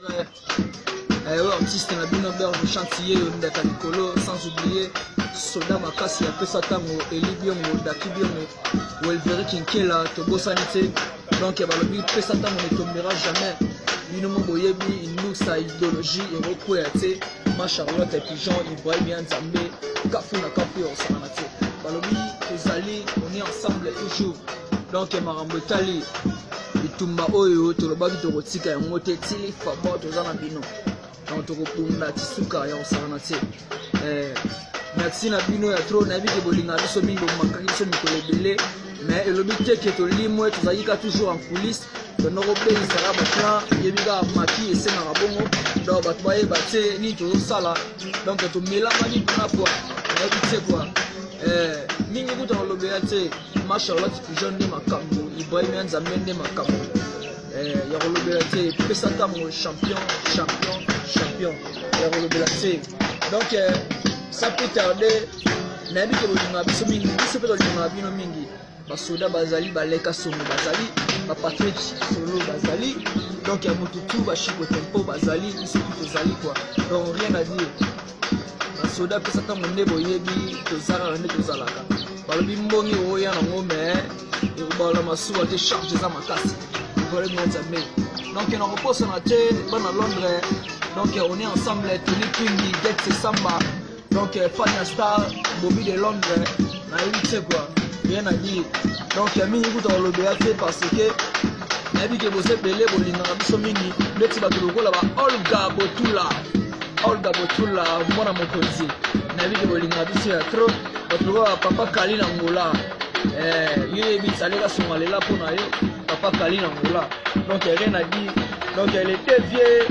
Oyo artiste na bino Berge Chantier ndaka likolo, sans oublier soda makasi apesa ntango Eli Biongo, Daki Biongo, Welveri Kinkela, tobosani te. Donc balobi pesa ntango ne tombera jamais. Bino mo boyebi inusa idéologie ekokwea te. Ma Charlotte Pigeon, Ibrahim ya Nzambe, kafu na kafu ya osangana te. Balobi tozali, on est ensemble toujours. Donc makambo etali bitumba oyo tolobaki tokotika yango te tili fabo toza na bino. Donc tokobunda ti suka ya kosakana te. Merci na bino ya trop. Nayebi ke bolingaka biso mingi, bomakaki biso mikolo ebele, mais elobi te ke tolimwe. Tozalaki ka toujours en coulisse, tondo kobengisaka baplan. Yebi kaka maki esengaka bongo, donc bato bayeba te nini tozosala. Donc tomelamaki mpona kua nayebi te kua mingi kuta kolobela te. Ma Charlotte Pigeon nde makambo, Ibrahim ya Nzambe nde makambo ya kolobela te. Pesa ntango champion, champion, champion ya kolobela te. Donc sans plus tarder, nayebi ke bolingaka biso mingi, biso mpe tolingaka bino mingi. Basoda bazali, baleka songo bazali, bapatrik solo bazali, donc ya motu tu bashiko tempo bazali, biso tu tozali quoi. Donc rien à dire, basoda apesa ntango nde boyebi tozalaka nde tozalaka. Balobi mbongi oya nango, mais ekobalola masuwa te, charge eza makasi, problème ya Nzambe. Donc nakopostana te bana Londres. Donc on est ensemble, Tony Twingi, Get Samba, donc Fania Star, Bobby de Londres, nayebi te quoi, rien à dire. Donc mingi kuta kolobela te parce que nayebi ke boza ebele, bolingaka biso mingi, neti bato lokola ba Olga Botula, Olga Botula mwana mokonzi, nayebi ke bolingaka biso ya trop. Bato lokola papa Kali na Ngola, yo yebi saleka songa lela mpo na yo papa Kali na Ngola. Donc rien à dire, donc les deux vieux.